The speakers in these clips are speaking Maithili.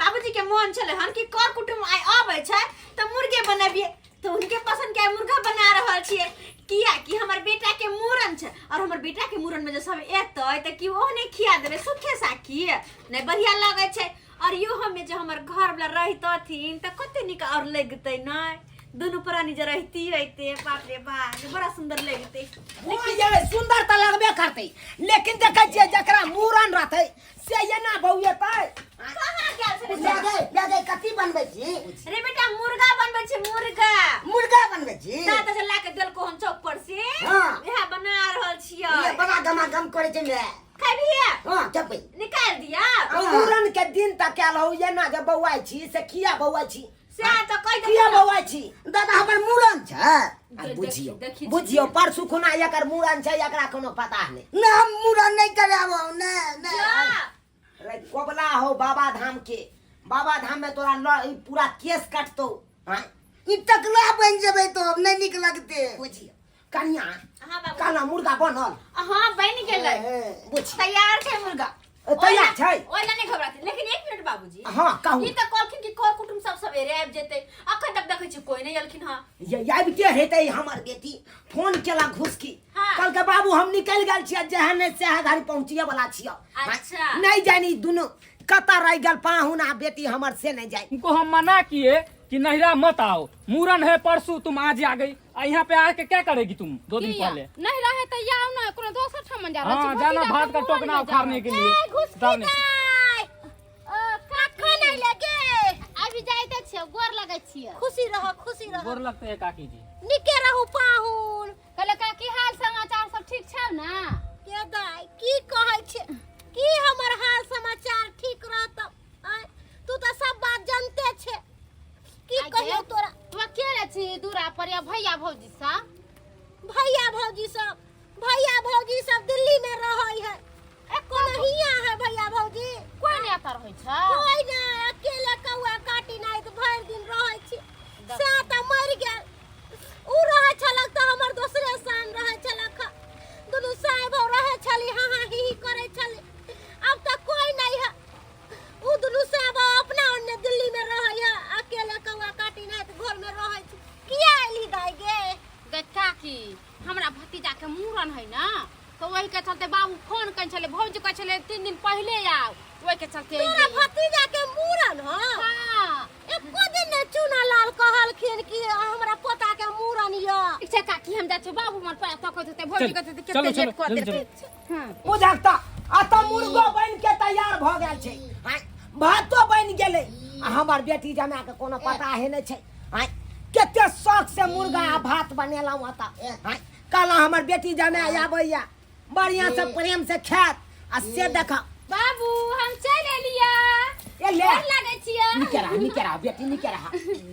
बाबूजी के मोन छलै हन कि कर कुटुम आइ अबै छै तऽ मुर्गे बनबियै, तऽ हुनके पसंद के आइ मुर्गा बना रहल छियै, किया कि हमर बेटा के मूड़न छै और हमर बेटा के मूड़न में जे सब एतै तऽ कि ओहो नहि खिया देबै सुखे साखी, नहि बढ़िया लगै छै। और इहो में जे हमर घर वाला रहितथिन तऽ कते नीक और लगतै, नहि दुनू प्राणी जे रहती अइते, बाप रे बाप, बड़ा सुंदर लगतै। हँ ये सुंदर तऽ लगबे करतै, लेकिन देखै छियै जकरा मूड़न रहतै से एना बौएतै। कहाँ गेल छलै? ले गई, ले गई, कथी बनबै छी? रे बेटा, मुर्गा बनबै छी, मुर्गा। मुर्गा बनबै छी? दादा से ला के देलको हम चौक पर से। हाँ। इएह बना रहल छियै। ये बड़ा गमागम करै छै ने। खेबही? हाँ, खेबै। निकालि दिया। आ मूड़न के दिन तक आयल हौ, एना जे बौआइ छी से किया बौआइ छी? से तऽ कहि किया देलको। बौआइ छी? दादा, हमर मूड़न छै। आ देखी, बुझियौ, देखी, बुझियौ, परसू खुना एकर मूड़न छै, एकरा कोनो पता नहि। ना, हम मूड़न नहि कराबो, नहि नहि। जा। रे कोबला हो बाबा धाम के, बाबा धाम में तोरा ल ई पूरा केस कटतौ। हाँ? ई टकला बनि जेबै तो अब नहि नीक लगते। बुझियौ कनिया। हाँ बाबू। काला मुर्गा बनल? हाँ, बनि गेलै। बुझियौ। तैयार छै मुर्गा। ए, तैयार छै? ओहि ला नहि घबराते, लेकिन एक मिनट बाबूजी। हाँ, कहू। ई तऽ कहलखिन कि कर कुटुम सब सवेरे आबि जेतै, अखन तक देखै छी कोई नहि एलखिन। हँ, ये आबिते हेतै, हमर बेटी फोन केलक घुसकी। हाँ। कहलकै बाबू हम निकलि गेल छियै, जेहन नहि सएह घड़ी पहुँचिए वाला छियै। अच्छा। नहि जानी दुनू कतऽ रहि गेल पाहुन आ बेटी हमर, से नहि जानि। उनको हम मना किए कि नहिरा मत आओ, मूरन है परसों, तुम आज आ गई, आ यहाँ पे आके क्या करेगी तुम 2 दिन किया? पहले? नहीं रहे तो आओ ना, कोनो दोसर ठाम जा रहल हाँ छी, जाना भतीजा भात का के मूड़न टोकना में जा उखाड़ने के लिए। ए, घुसकी दाने। दाइ। ओ, कखन अइले गे? अभी जाइते छियौ, गोर लगै छियौ। खुशी रह, खुशी रह। गोर लगते है काकी जी। निके रहू पाहुन। कहले काकी, हाल समाचार सब ठीक छौ ना? के दाइ, की कहै छै, की हमर हाल समाचार ठीक रहत? आँय, तू तऽ सब बात जानते छे, की आगे? कहियौ तोरा। तू अकेले छी दूरा पर या भैया भौजी सब? भैया भौजी सब, भैया भौजी सब दिल्ली में रहै है, कोनो हिया है भैया भौजी? कोई नहि एतऽ रहै छै? कोई ना, अकेले कौआ काटी नहीं तऽ भरि दिन रहै छी। से तऽ मरि गेल। उ रहै छलक तऽ हमर दोसरे शान रहै छलक, दुनू साहेब रहै छली, हाँ हाँ ही ही करै छली। अब तऽ कोई नहीं है। उ दुनू साहेब अपना ओन्ने दिल्ली में रहै है, अकेले कौआ काटी नहीं तऽ घर में रहै छी। किया एली दाइ गे? गे काकी, हमरा भतीजा के मूड़न है ना, तो वही के चलते बाबू फोन कने छलै, भौजी कहै छलै 3 दिन पहिले आउ, ओहि के चलते तोरा अइलियै। भतीजा के मूड़न ह? हाँ। एको दिन ने चूना लाल कहलखिन कि हमरा पोता के मूड़न यऽ। ठीक छै काकी, हम जाइ छी, बाबू मन पर तकैत हेतै, भौजी चल, कहैत हेतै चलो, कते चलो, लेट कऽ जल्दी। देलकै। हाँ। बुझक तऽ आ तऽ मुर्गो बनि के तैयार भऽ गेल छै, आँय, भातो बनि गेलै आ हमर बेटी जमा के कोनो पता हे नहि छै। आँय, कते शौक से मुर्गा आ भात बनेलहुँ हँ तऽ, आँय, कहलहुँ हमर बेटी जमा आबैया, बढ़िआँ से प्रेम से खायत, आ से देख। बाबू, हम चलि एलियै। ए ले। गोर लागै छियै। निके रह, निके रह बेटी, निके रह।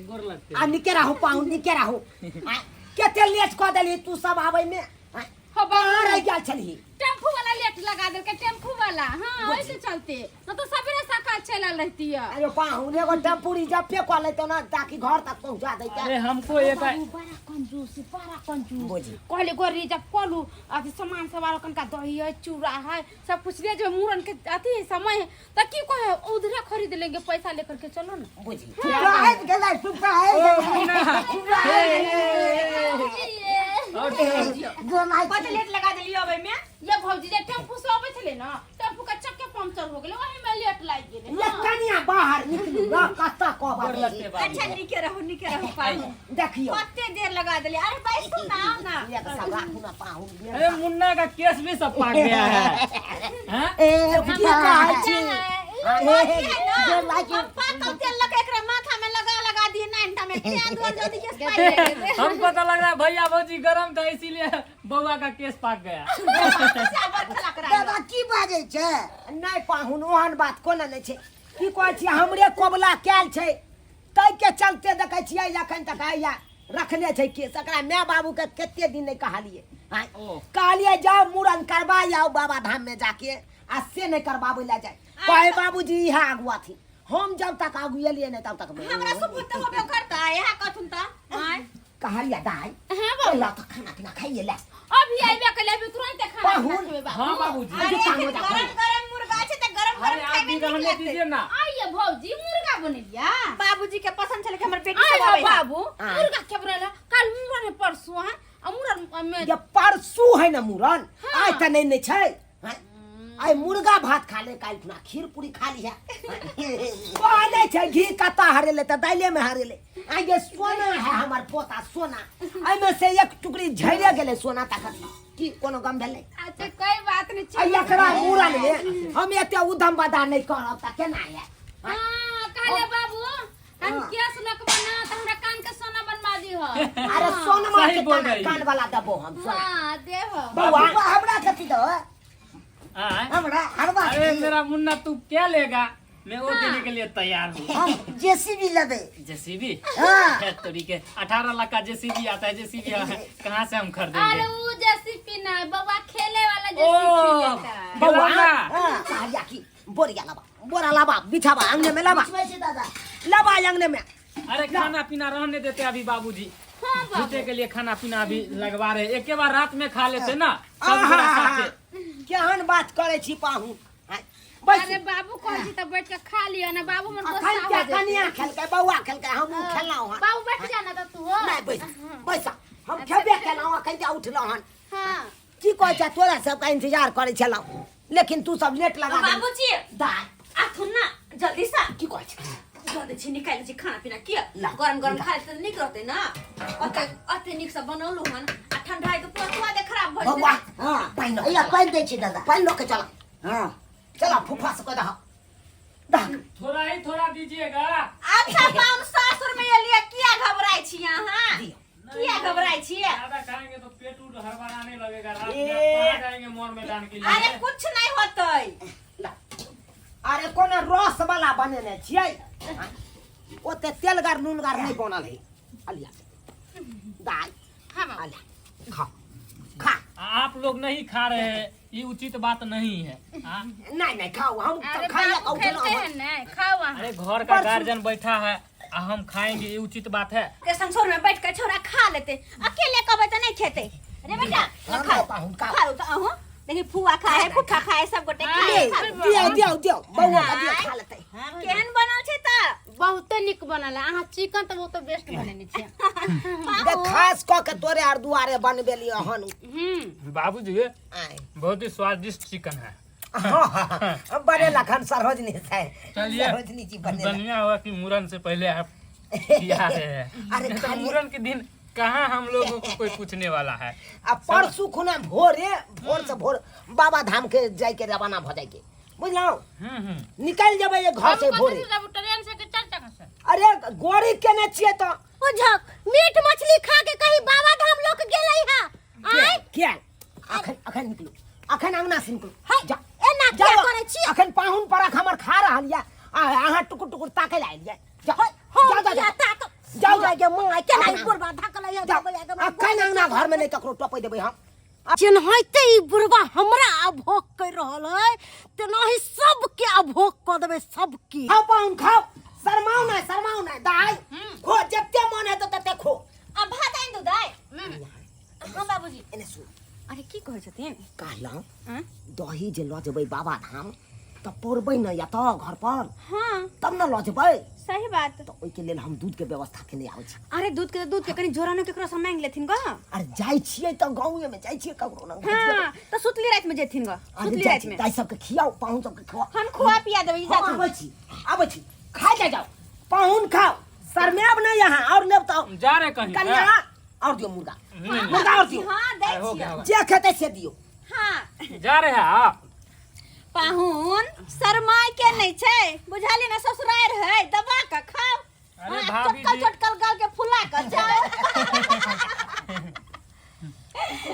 गोर लगते। आ निके रहू पाहुन, निके रहू। आँय, कते लेट कऽ देली तू सब आबै में? आँय, हो बाबू। कहाँ रहि गेल छलही? टेम्पू वाला लेट लगा देलकै, टेम्पू वाला। हाँ, ओहि के चलते न तो सवेरे सकाल चलि आयल रहती है। अरे पाहुन, एगो टेम्पू रिजर्वे कऽ लेतौ ना, ताकि घर तक पहुंचा दैते। अरे हमको एक बाबू बड़ा कंजूस है, बड़ा कंजूस। बुझी। कहले गोर रिजर्व कऽ लू, अथी सामान सब आरो कनका दही है, चूड़ा है, सब कुछ ले जो, मूड़न के अथी है, समय है, तो की कहे, उधरे खरीद लेंगे, पैसा लेकर के चलो ना। बुझी। सुपारी गेलै, सुपारी गेलै। और गोलाई। कते लेट लगा देलियै अबै में? ये भौजी, जे टेम्पू से अबै छलै ना, टेम्पू के चक्के पंक्चर हो गेलै, ओही में लेट लागि गेलै। ये कनिया बाहर निकलू ना, कतऽ गोर कहब। लगते बाबू। अच्छा, नीके रहू, नीके रहू पाहुन। देखियौ। कते देर लगा देलियै। अरे बैसू ना, आउ ना। एक सब राखू ना पाहुन। अरे मुन्ना का केस भी सब पाक गया है, हैं? ए की कहै छी? गोलाई। हम पाकल तेल लगा एकरा माथा में लगा लगा दिए नाइनटा में, तें दुआरे जल्दी केस पाकि गेलै। हमको तो लग रहा है भैया भौजी गरम था, इसीलिए बउआ का केस पाक गया। दादा, की बाजै छै? नहि पाहुन, ओहन बात कोना नहि छै। की कहै छियै, हमरे कबला कयल छै, ताहिके चलते देखै छियै एखन तक हैया रखने छै केस। एकरा माय बाबू के कते दिन नहि कहलियै, आँय? ओ। कहलियै जाउ मूड़न करबा आउ बाबा धाम में जाके, आ से नहि करबाबै लए जाय। कहे बाबूजी इएह आगू अथी, हम जब तक आगू एलियै नहि तब तक हमरा सुपुत होबे करता, इएह कहथुन त आँय। कहलियै दाइ। हाँ बाबू। ला तऽ खाना पीना खाइए ले। अभी आइबे कले, अभी तुरंत खाना पाहुन। पीना खेबै बाबू। हाँ बाबूजी। अरे काम एखन हो जा, गरम गरम मुर्गा छै त गरम अरे गरम आप खाइमे भी नीक रहने लगतै। दीजिए ना। आइए भौजी, मुर्गा बनेलिया बाबूजी के पसंद छले कि हमर बेटी आय सब हो आबै है। बाबू हाँ। मुर्गा के बनेला काल मुरन है परसों हां आ मुरन में जे परसू है ना मुरन आइ तऽ नहि नहि छै हैं? आइ मुर्गा भात खा ले काल्हि खुना खीर पूरी खा लिहा कहने छै घी कतऽ हरेले तऽ दाइले में हरेले आइ जे सोना है हमर पोता सोना एहिमे से एक टुकड़ी झड़िए गेलै सोना तखन की कोनो गम भेलै अच्छा कोई बात नहीं आ एकरा मुरन में हम एते उधम बदा नहि करब तऽ केना हैत हां कहले बाबू हम हाँ। केस लक बना त हमरा कान के सोना बनवा दी हो अरे सोनमा सही के बोल कान रही है। कान वाला देबो हम सोना हां देहो बौआ हमरा कथी दो आय? हमरा हरवा अरे मेरा मुन्ना तू क्या लेगा मैं वो देने के लिए तैयार हूँ हम जेसीबी लेबै जेसीबी हाँ। तोरी के 18 लाख का जेसीबी आता है। जेसीबी कहाँ से हम अरे खरीदेंगे? ऊ जेसीबी ना बाबा खेले वाला ओ जेसीबी लेता है। बौआ खिलौना। हाँ, कहलिया की बोरिया लाबा बोरा लाबा बिछाबा अंगने में लाबा बिछबै छी दादा लाबा अंगने में अरे खाना पीना रहने देते अभी बाबूजी हाँ बाबू झूठे के लिए खाना पीना अभी लगवा रहे एक बार रात में खा लेते ना सब गोरा आहा, साथे। केहन बात करै छी पाहु आँय, बैसू। अरे बाबू कहै छी त बैठ के खा लियो ना बाबू मन अखन गुस्सा के हो जेतै। कनिया खेलकै बौआ खेलकै हमहूँ खेलहुँ हन बाबू बैठ जा ना त तू हो नहि बैस बैस हम खेबे केलहुँ अखन के उठलहुँ हन हां की कहै छै तोरा सबके इंतजार करै छलहुँ लेकिन तू सब लेट लगा देलही। बाबूजी दाय आथुन ना जल्दी से की कहै छै दऽ दै छी निकालि दै छी खाना पीना किया ला, गरम गरम निकाल। खा लेतै तऽ नीक रहतै ना ओते ओते नीक से बनौलहुँ हन आ ठंडा के पूरा स्वादे खराब भऽ बौआ जेतै हाँ पानि लऽ के हैया चला। पानि दै छी दादा पानि लऽ के चला हाँ चला फूफा से कह दह दह थोड़ा ही थोड़ा दीजिएगा अच्छा पाहुन सासुर में एलियै किया घबराइ छी अहाँ दियौ। किया घबराइ छियै ज्यादा खाएंगे तो पेट उट हड़बड़ाने लगेगा रात में ए। आप कहाँ जाएंगे मोर मैदान के लिए अरे कुछ नहीं होतै ला। अरे कोनो रस वाला बनेने छियै ओते तेलगर नूनगर नहि बनल है अलिया दाल हाँ बाबू अलिया खा खा आप लोग नहीं खा रहे हैं ये उचित बात नहीं है हाँ? नहीं नहीं खाओ हम अरे तो खाइए बाबू खेलते हैं ना खाओ अहाँ अरे घर का गार्जियन बैठा है आ हम खाएंगे ये उचित बात है के संसोर में बैठ के छोरा खा लेते अकेले कहबै तऽ नहीं खेते रे बेटा हाँ, खा पाहुन, खा। खा लो तऽ अहूँ देखी फुआ खाए है फुफा खाए सब गोटे खाए ले दियौ दियौ दियौ बौआ के दियौ खा लेतै केहन बनल छै तऽ बहुते नीक बनल है अहाँ चिकन तऽ बहुते बेस्ट बनेने छियै दे खास कऽ के तोरे आर दुआरे बनबेलियै हन हम्म बाबूजी आय बहुत ही स्वादिष्ट चिकन है हाँ, हाँ, बनेलक हन सरोजनी से चलिए सरोजनी जी बनेलक बढ़िया हुआ कि मुरन से पहले आप खिला रहे हैं अरे नहीं तो खाली- मुरन के दिन कहाँ हम लोगों को कोई पूछने वाला है आ परसू खुना भोरे भोर से भोर बाबा धाम के जाय के रवाना भऽ जाय के बुझलहुँ हम्म हम्म निकलि जेबै ये घर से भोरे जब ट्रेन से के चल टका से अरे गोरी केने छियै तऽ बुझक मीट मछली खा के कहीं बाबा धाम लोक गेलै हा आय किया अखन अखन निकलू अखन अंगना से निकलू है जा एना किया जाओ करै छी अखन पाहुन परख हमर खा रहल या आ अहाँ टुकुर टुकुर ताकै लए आयल या जाओ हम जाओ जाओ किया ताक जाओ, जाओ। गे माय केना ई अपना- बुढ़बा धकलै है जाओ अखन अंगना घर में नहीं ककरो टपै देबै हम जेनाहिते ई बुढ़बा हमरा अभोग कर रहल है तेनाही सबके अभोग कऽ देबै सबके खाओ पाहुन खाओ शरमाओ ना शरमाओ ना दाई खो जते मन है तो तते खो आ भात आनि दू दाइ हाँ बाबूजी एने सुन अरे की कहै छथिन कहलहुँ आँय? दही जे लऽ जेबै बाबा धाम तऽ पौरबै ने या तऽ घर पर हाँ तब ने लऽ जेबै सही बात तऽ ओहिके लेल हम दूधके व्यवस्था केने आबै छी अरे दूध के दूध के कनि जोरानो केकरो से मांगि लेथिन ग अरे जाइ छियै तऽ गाँवे में जाइ छियै ककरो ना हाँ तऽ सुतली राति में जेथिन ग अरे सुतली जाइ राति छी में दाइ सबके खियाउ पाहुन सबके खुआउ हम खुआ पिया देबै ई हम जाथुन आबै छी आबै छी खा जा जाओ पाहुन खाओ शरमायब नहीं यहाँ और लेब तो जा रहे कहीं कन्या और दियो मुर्गा नहीं, नहीं। मुर्गा और दियो हाँ दै हो छियै गया, हो गया। जे खेतै से दियो हाँ जा रहे हैं आप पाहुन शरमाय के नहीं छै बुझाली ना ससुरार है दबा के खाओ अरे हाँ, भाभी चटकल जी। चटकल गाल के फुला के जाओ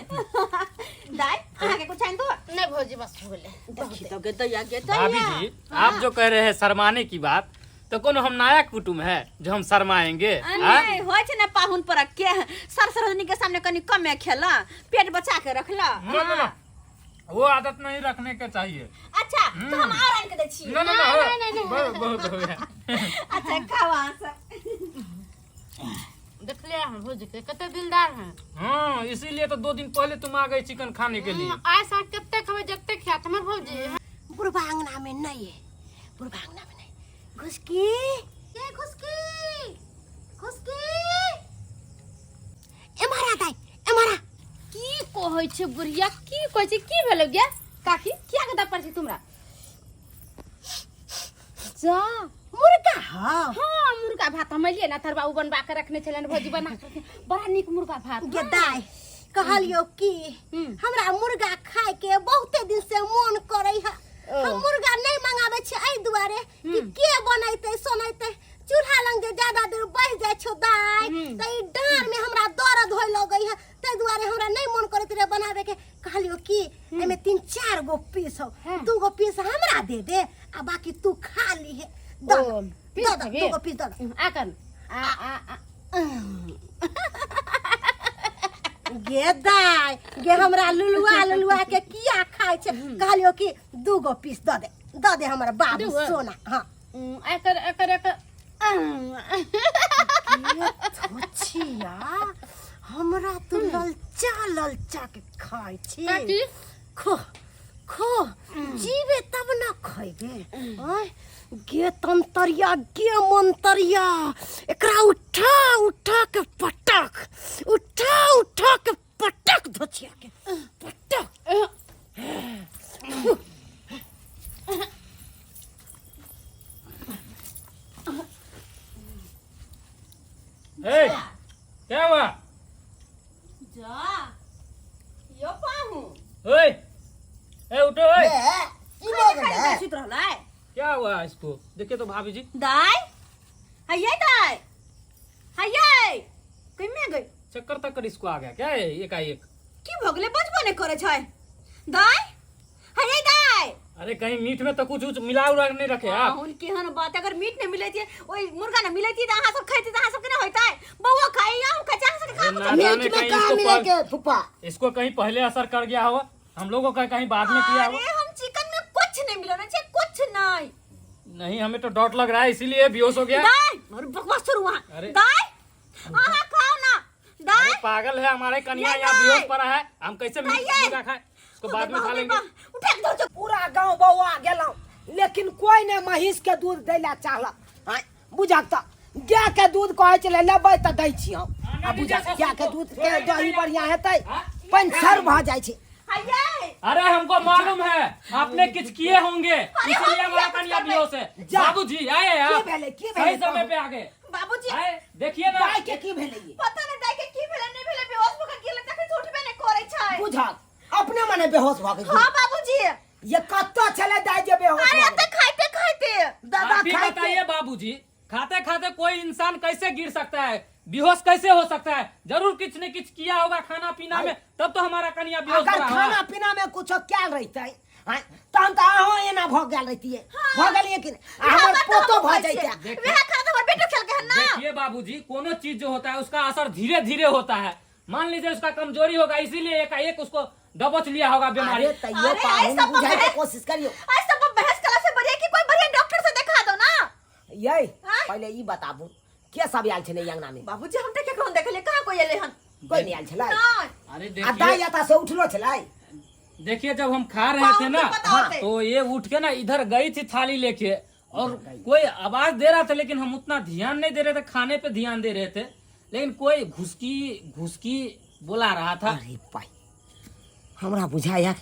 दाई अहाँ के कुछ आनि दो नहीं भौजी बस हो गेलै देखी तो गे दैया गे भाभी दैया जी आप जो कह रहे हैं शर्माने की बात तो कोनो हम नया कुटुम्ब है जो हम शर्माएंगे हाँ? नहीं होइ छै ने पाहुन पर के सर सरोजनी के सामने कनि कमे खेला पेट बचा के रखला ना ना ना वो आदत नहीं रखने के चाहिए अच्छा तो हम और आनि के दै छी ना ना ना बहुत बहुत हो गया अच्छा खाओ अहाँ सब देखलियै हम भौजी के कते दिलदार हैं हाँ इसीलिए तो 2 दिन पहले तुम आ गए चिकन खाने के लिए आइ साँझ कते खेबै जते खायत हमर भौजी बुढ़बा अंगना में नहीं है बुढ़बा अंगना में नहीं घुसकी ये खुशकी खुशकी एम्हर आ दाइ एम्हर आ की कहै छै बुढ़िया की कहै छै की भेलै गे काकी किया के दपर छै तुमरा जा मुर्गा हौ हाँ मुर्गा भात हम एलियै ना थरबा उ बनबा के रखने छलनि भौजी बना के रखने। बड़ा नीक मुर्गा भात गे दाइ कहलियो की हमरा मुर्गा खाय के बहुते दिन से मन करे है हम मुर्गा नहीं मंगावे छी एहि दुआरे कि के बनैते सोनैते चूल्हा लंग जे ज्यादा देर बैस जाइ छौ दाइ त ई डाँर में हमरा दर्द होय लगै है ताहि दुआरे हमरा नहीं मन करैत रहे बनावे के कहलियो की एमे तीन चार गो पीस हौ दू गो पीस हमरा दे दे आ बाकी तू खा लीहे दऽ ओ, दऽ, पीस दऽ दऽ, खेबही? दू गो पीस दऽ दऽ। आ कर आ आ आ गे दाइ गे हमरा लुलुआ लुलुआ के किया खाइ छै कहलियो कि दू गो पीस दऽ दे दऽ दे हमर बाबू दूगो? सोना हाँ एकर एकर एकर छिया हमरा तू ललचा ललचा के खाइ छी काकी खो खो जीवे तब न खैबे आँय गे तंतरिया गे मंतरिया एकरा उठा उठा के पटक उठा उठा के पटक धोचिया के पटक ए, क्या हुआ जा यो पाहु ओए ए उठो ओए की भऽ गेलै सुत रहलै क्या हुआ इसको देखिए तो भाभी जी दाई हैये दाई हैये कइमे गई चक्कर तक्कर इसको आ गया क्या है एकाएक की भऽ गेलै बजबो नहि करै छै दाई हैये दाई अरे कहीं मीट में तो कुछ उच मिला उला नहीं रखे आप हुन केहन बात अगर मीट नहीं मिलैती ओइ मुर्गा नहीं मिलैती त अहाँ सब खैती त अहाँ सब केना होइतै बौआ खाइ अहूँ खाइ अहाँ सब अरे खा ना जाने मीट में कहीं कहाँ इसको मिले के फूफा इसको कहीं पहले असर कर गया हो हम लोगों का कहीं बाद में किया हो अरे हम चिकन में कुछ नहीं मिलाना चाहिए कुछ नहीं नहीं हमें तो डॉट लग रहा है इसीलिए बेहोश हो गया दाई और बकवास छोड़ू वहाँ अरे। दाई अहाँ खाओ ना दाई अरे पागल है हमारे कन्या ये यहाँ दाई। बेहोश पड़ा है हम कैसे मीट दाई, ये। मुर्गा खाए इसको बाद में खा लेंगे उठा के धर जो पूरा गांव बौआ गेलहुँ लेकिन कोई ने महींस के दूध दै लए चाहलक आँय बुझक तऽ गाय के दूध कहै छलै लेबै तऽ दै छी हम आ बुझक गाय के दूध के दही बढ़िआँ हेतै पंचर भऽ जाइ छै हैये अरे हमको मालूम है आपने कुछ किए होंगे इसीलिए हमारा कन्या बेहोश है जा। बाबूजी आए की आप भेलै की सही भेलै समय पे आ गए बाबूजी आए देखिए ना गाय के की भेलै ये? पता नहीं दाई के की भेलै नहीं भेलै बेहोश भऽ के गेलै तखन से उठबे नहीं करै छै बुझक अपने मने बेहोश भऽ गेल हाँ बाबूजी ये कतऽ छलै दाइ जे बेहोश अरे भऽ गेल? एते खाइते खाइते दादा आप ही खाइते बताइए बाबूजी खाते खाते कोई इंसान कैसे गिर सकता है बेहोश कैसे हो सकता है जरूर कुछ न कुछ किया होगा खाना पीना में तब तो हमारा कन्या बेहोश अगर पड़ा खाना हुआ पीना में कुछो कयल रहितै आँय, तहन तऽ अहाँ एना भऽ गेल रहितियै भऽ गेलियै कि नहि? आ हमर पोतो भऽ जैते वएह खाना तो हमर बेटो खेलकै हन ना देखिए बाबूजी कोनो चीज जो होता है उसका असर धीरे धीरे होता है मान लीजिए उसका कमजोरी होगा इसीलिए एकाएक उसको दबोच लिया होगा बीमारी अरे तैयो अरे, पाहुन ऐसा बुझाय के बहस- कोशिश करियो ऐ सब बहस कला से बढ़िया कि कोई बढ़िया डॉक्टर से दिखा दो ना यै आँय? पहिले ई बताबू के सब आयल छलै अंगना में बाबूजी हम तऽ केकरो देखले कहाँ कोई एले हन कोई नहीं आयल छलै नहीं अरे आ दाइ देखिए एतऽ से उठलो छलै देखिए जब हम खा रहे थे ना पाहुन के पता होते। तो ये उठ के ना इधर गई थी थाली लेके और कोई आवाज दे रहा था लेकिन हम उतना ध्यान नहीं दे रहे थे खाने पे ध्यान दे रहे थे लेकिन कोई घुसकी घुसकी बोला रहा था अरे पाई हमरा बुझाया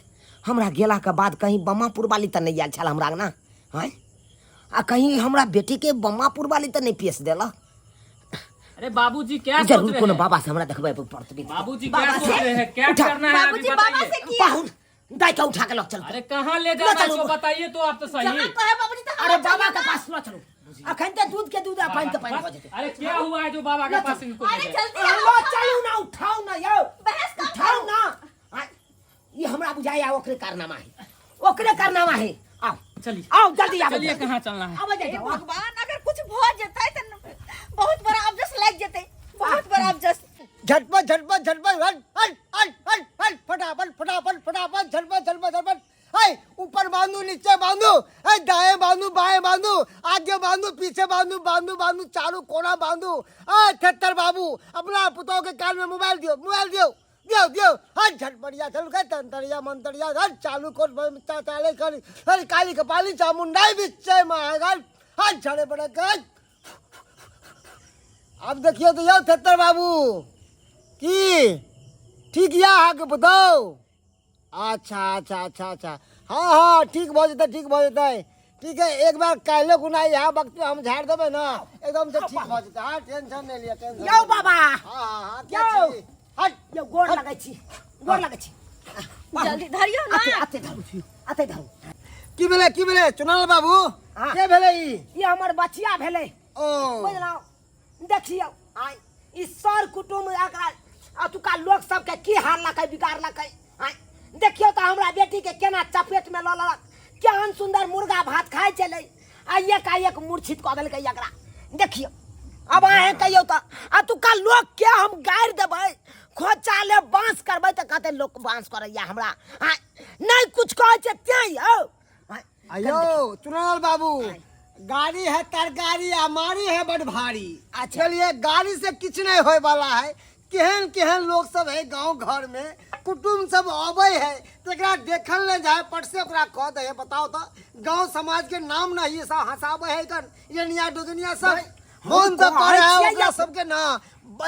हमरा गेलाके बाद कहीं बमापुर वाली तऽ नहि आयल छल हमरा अंगना आँय आ कहीं हमरा बेटीके बमापुर वाली तऽ नहि पेश देलक अरे बाबूजी क्या सोच जरूर रहे कोनो हैं बाबा से हमरा देखबै पड़त बाबूजी क्या सोच रहे हैं क्या उठा। करना है अभी बाबूजी बाबा बताइए से की पाहुन दाइ के उठा के लग चल अरे कहाँ ले जाना है चलो। इसको बताइए तो आप तो सही जहाँ कहे बाबूजी तहाँ अरे चलिए बाबा के ना। पास ल चलू अखन तऽ दूध के दूध आ पानि के पानि भऽ जेतै अरे क्या हुआ है जो बाबा के पास इनको ले अरे गए? जल्दी ल आओ चलू ना उठाउ ना यौ बहस कम उठाउ ना आ, ई हमरा बुझाया ओकरे कारनामा है ओकरे कारनामा है आओ चलिए आओ जल्दी आओ चलिए कहाँ चलना है आबे हे जाओ भगवान अगर कुछ भ जेतै त बहुत बड़ा अफसोस लागि जेतै बहुत बड़ा अफसोस झटपट झटपट झटपट हट हट हट हट हट फटाफट फटाफट फटाफट झटपट झटपट झटपट हाय ऊपर बांधू नीचे बांधू हाय दाएं बांधू बाएं बांधू आगे बांधू पीछे बांधू बांधू बांधू चारों कोना बांधू आ थत्तर बाबू अपना पुतों के कान में मोबाइल दियो मोबाइल दियो दियो दियो हट झटपटिया चल गए तंतरिया मंतरिया हट चालू कोट चाले कर हर काली कपाली चामुंडाई बिच्चे महागाल हट झड़े बड़े गए आब देखियौ तऽ यौ थेतर बाबू की ठीक यऽ अहाँके बताउ अच्छा अच्छा अच्छा अच्छा हाँ हाँ ठीक भऽ जेतै ठीक भऽ जेतै ठीक है एक बार काल्हिो गुना इएह वक्त पे हम झाड़ि देबै ने एकदम से ठीक भऽ जेतै हाँ टेंशन नहि लिअ टेंशन यौ बाबा हाँ हाँ हाँ के यौ। छी? हट यौ गोर लगै छी गोर लगै छी जल्दी धरियौ ना आते आते धरू आते धरू की भेलै की भेलै चुनाव बाबू हाँ। के भेलै ई ई हमर बचिया भेलै ओ बुझलहुँ देखियौ आइ ई सर कुटुम्ब एकरा अतुका लोक सबके की हारलकै बिगाड़लकै आइ देखियौ तऽ हमरा बेटीके केना चपेटमे लऽ लेलक केहन सुन्दर मुर्गा भात खाइ छलै आ एकाएक मूर्छित कऽ देलकै एकरा देखियौ अब अहें कहियौ तऽ अतुका लोकके हम गारि देबै खोचा ले बाँस करबै तऽ कहतै लोक बाँस करैया हमरा आँय नहि कुछ कहै छै तें यौ आँय, अयो चुनाल बाबू गाड़ी है तरकारी आ मारी है बड़ भारी अच्छा। चलिए गाड़ी से किछु नहीं होय वाला है केहन केहन लोग सब है गांव घर में कुटुम्ब सब अबै है तकरा देखल नहीं जाए पट से ओकरा कह दे है बताओ तो गांव समाज के नाम नहीं सब हंसाबै है कन ये डुगनिया सब मन तऽ कहै करे है छियै ओकरा या- सबके ना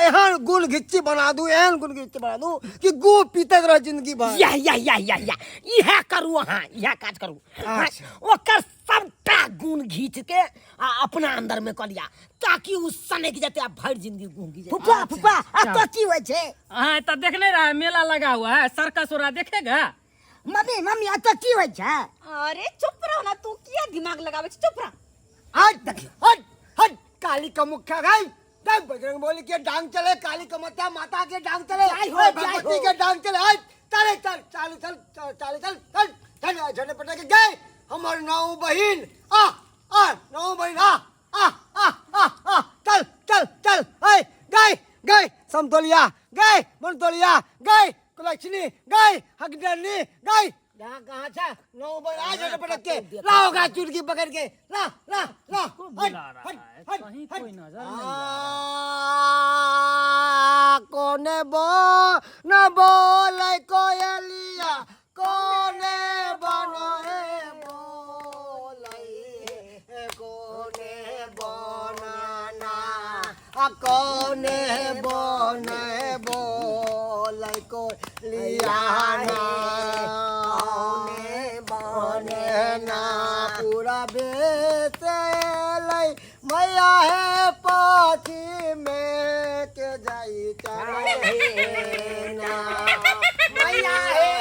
एहन गुण घिच्ची बना दू एहन गुण घिच्ची बना दू कि गुह पीते रह जिंदगी भर यह यह यह यह यह इएह करू अहाँ इएह काज करू हाँ, ओकर सबटा गुण घीच के आ अपना अंदर में कऽ लिया ताकि उ सनकि जेतै आ भरि जिंदगी गुण घीच फुफा फुफा आ तो की होइ छै हाँ तो देखने रहा है मेला लगा हुआ है सर्कस हो रहा है देखेगा मम्मी मम्मी एतऽ की होइ छै अरे चुप रहो ना तू किया दिमाग लगावे छी चुप रह हट हट हट काली का मुख्या गाय तब बजरंग बोली के डांग चले काली कमत्या माता के डांग चले जय हो, ओए जय भगवती हो। के डांग चले हट चले चल चालू चल चल चालू चल चल चल झंडे पटक के गए हमर नौ बहिन आ आ नौ बहिन आ आ आ आ आ चल चल चल ऐ गए गए समतोलिया गए मनतोलिया गए कुलक्षणी गए हकडनी गए यहाँ कहाँ छा नौ बहिन आ झंडे पटक के लाओ गा चुटकी पकड़ के ला ला ला किसको हट बुला रहा हट है? हट कहीं हट कोई नजर नहीं आ कोने बो न बोले कोयलिया कोने बनो हे बोलै कोने बनाना आ कोने बने बोलै कोयलिया ना कोने बने ना पूरा बेचलै मैया हे पाथी में के जाई चढ़े ना मैया हे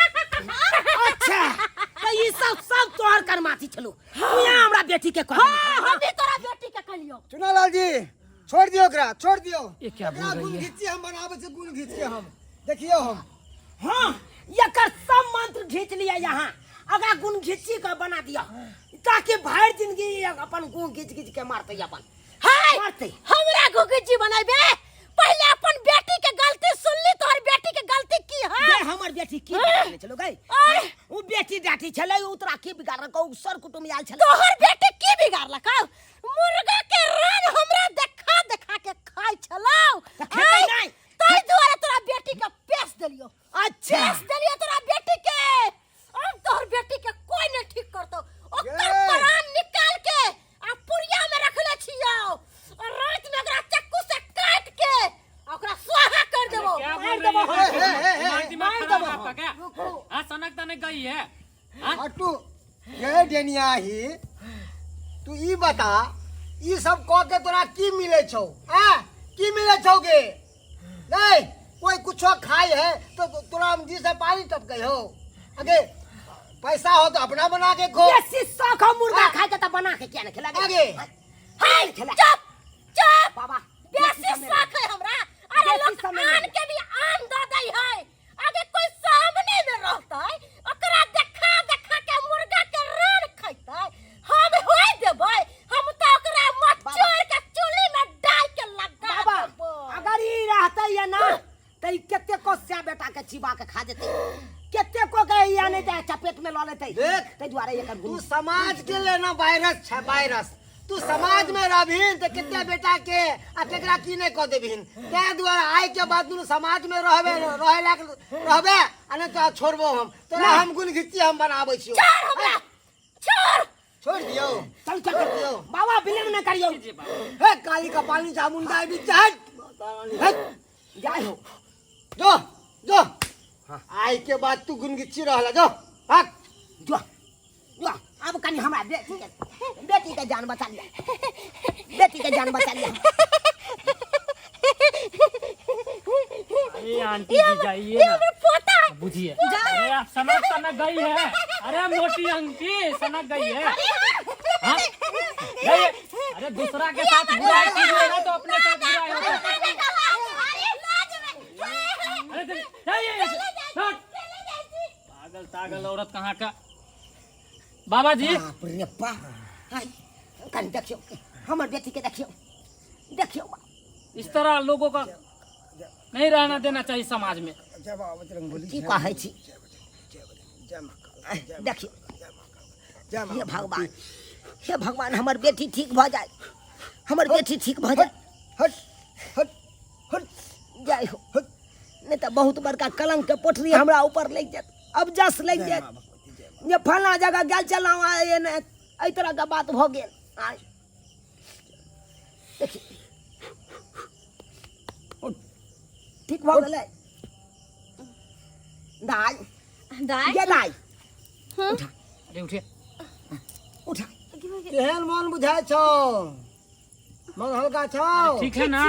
अच्छा तऽ ई सब सब तोहर करमाथी छलू तू यहाँ हमरा बेटी के कह हाँ, हम भी तोरा बेटी के कहलियो चुनालाल जी छोड़ दियो ओकरा छोड़ दियो ये क्या बोल एकरा रही गुण है? घिच्ची हम बनाबै छी गुण घीच के हम देखियो हम हाँ एकर सब मंत्र घीच लिया यहाँ अगर गुण घिची के बना दिया ताकि भरि जिंदगी ई अपन गुण घीच घीच के मारते अपन हाय मारते हमरा घुघुची बनेबे पहले अपन बेटी के गलती सुनली तोहर बेटी के गलती की है बे हमर बेटी की बिगाड़ने छलो गई आय। उ बेटी डाटी छलै उ तोरा की बिगाड़लकौ उ सर कुटुम्ब आयल छलै तोहर बेटी की बिगाड़लक मुर्गा के रान हमरा देखा देखा के खाइ छलौ तऽ खेतै आय, नहि। ताहि दुआरे तोरा बेटी के पेश देलियो अच्छा पेश देलियो तोरा बेटी के अब तोहर बेटी के कोई नहीं ठीक करतो ओकर ये। प्राण निकाल के आ पुड़िया में रखले छियो और रात में ओकरा चक्कू से काट के आ ओकरा स्वाहा कर देबो क्या मार बोल देबो रही है हे, हे, हे, दिमाग दिमाग मार खराब देबो। है आपका क्या हाँ सनक तनक गई है हाँ? हटू ये डेनिया ही तू ई बता ई सब कह के तोरा की मिले छौ आ की मिले छौ गे नहीं कोई कुछो खाए है तो तोरा हम जी से पानी टपके हो अगे पैसा हो तो अपना बना के खो बेसी शौक हो मुर्गा खाए के त बना के किया ने खिला आगे। हाय खिला चुप चुप बाबा बेसी समय शौक है हमरा अरे बेसी लोग समय आन नहीं। के भी आन दऽ दै है अगे कोई सामने में रहतै ओकरा देखा देखा के मुर्गा के रान खैतै हम होय देबै हम तऽ ओकरा मचोर के चूल्ही में डाल के लगा बाबा देबै अगर ई रहतै या ना त ई कते को स्या बेटा के चिबा के खा जेतै कते को के या नहीं त चपेट में ल लेतै देख। तै दुआरे एकर तू गुण समाज के लेना वायरस छै वायरस तू समाज में रहबिन तऽ कते बेटा के आ केकरा की नहीं कऽ देबिन ताहि दुआरे आइ के बाद दुनू समाज में रहबे रहे लायक रहबे आ नहीं तो छोड़बो हम तोरा हम गुण घिच्ची हम बनाबै छियौ छोड़ हमरा छोड़ छोड़ दियो। चल चल चल। बाबा विलम्ब न करियो। हे काली कपाली चामुंडा भी हट हट। जाय हो। जो जो आई के बाद तू गुनगिच्ची रहला जो हट। जो जो अब कनी हमरा बेटी के जान बचा लिया, बेटी के जान बचा लिया। अरे आंटी जी जाइए ना, बुझिए। अरे आप सनक सनक गई है। अरे मोटी अंटी सनक गई है। हाँ? जाइए। अरे दूसरा के साथ बुराई कीजिएगा तो अपने साथ बुराई होगा। अरे जाइए यहाँ से। हट। पागल तागल औरत कहाँ का। बाबा जी। बाप रे बाप। हाय, कनी देखियो हमर बेटी के, देखियो देखियो। इस तरह लोगों का नहीं रहना देना चाहिए समाज में। की कहै छी? देखियो। हे भगवान, हे भगवान, हमर बेटी ठीक भऽ जाए, हमर बेटी ठीक भऽ जाए। हट हट हट। जय हो। नहीं तऽ बहुत बड़का कलंक के पोटरी हमरा ऊपर लागि जायत, अब जस लागि जायत जे फलां जगह गेल छलहुँ आ एने एहि तरह के बात भऽ गेल। आय देखी ठीक भऽ गेलै। दाइ दाइ गे दाइ। हाँ? उठा। अरे उठिए। उठा। केहन मन बुझाइ छौ? मन हल्का छौ? ठीक है ना?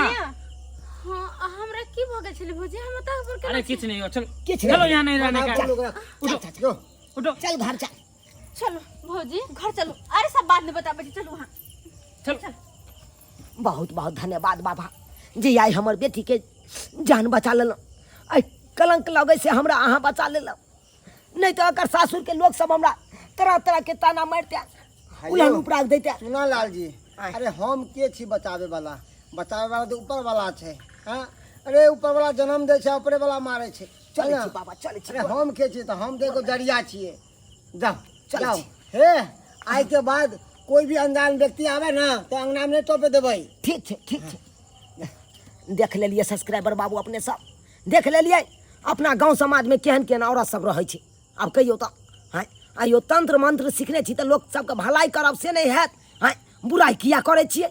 हाँ, हमरा की भऽ गेल छलै भौजी? हम तऽ ऊपर अरे किछ नहीं हो, चलो किछ चलो नहीं। यहाँ नहीं रहने का। उठो जो। उठो। चल घर चल। चलो भौजी घर चलो। अरे सब बाद में बताबै छी, चलू वहाँ। चलो। बहुत बहुत धन्यवाद बाबा जे आइ हमर बेटी के जान बचा लेलहुँ। एहि कलंक लगै से हमरा अहाँ बचा लेलहुँ, नहीं तो एकर सासुर के लोग सब हमरा तरह तरह के ताना मारिते, उलहन उपराग दैते। सुना लाल जी, अरे हम के छी बचावे वाला? बचावे वाला तो ऊपर वाला छै। हाँ, अरे ऊपर वाला जन्म दै छै, ऊपरे वाला मारे छै। चलै ना? छी बाबा, चलै छी। अरे हम के छी? तऽ हम तऽ एगो जरिया छियै। जाओ चलै जाओ। छी। हे आइ के बाद कोई भी अनजान व्यक्ति आवे ना तो अंगना में नहीं टोपे देबै। ठीक छै, ठीक छै। देख लेलियै सब्सक्राइबर बाबू, अपने सब देख लेलियै अपना गाँव समाजमे केहन केहन औरत सब रहै छै। आब कहियौ तऽ हँ, आइयो तंत्र मंत्र सिखने छी तऽ लोक सबके भलाई करब से नहि हैत, हँ बुराइ किया करै छियै?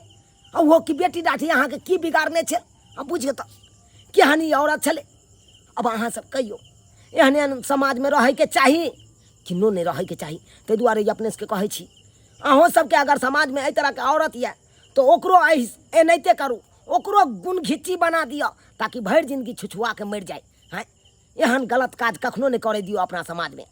आ ओहो कि बेटी डाठी अहाँके की बिगाड़ने छै? आब बुझियौ तऽ केहन ई औरत छलै। अब अहाँ सब कहियौ एहन एहन समाजमे रहैके चाही कि नो नहि रहैके चाही? ताहि दुआरे ई अपने सबके कहै छी, अहूँ सबके अगर समाजमे एहि तरहके औरत यऽ तऽ ओकरो एहि एनाहिते करू, ओकरो गुण घिच्ची बना दिअ ताकि भरि जिंदगी छुछुआ के मरि जाय। हँ, एहन गलत काज कखनो नहि करै दियौ अपना समाजमे।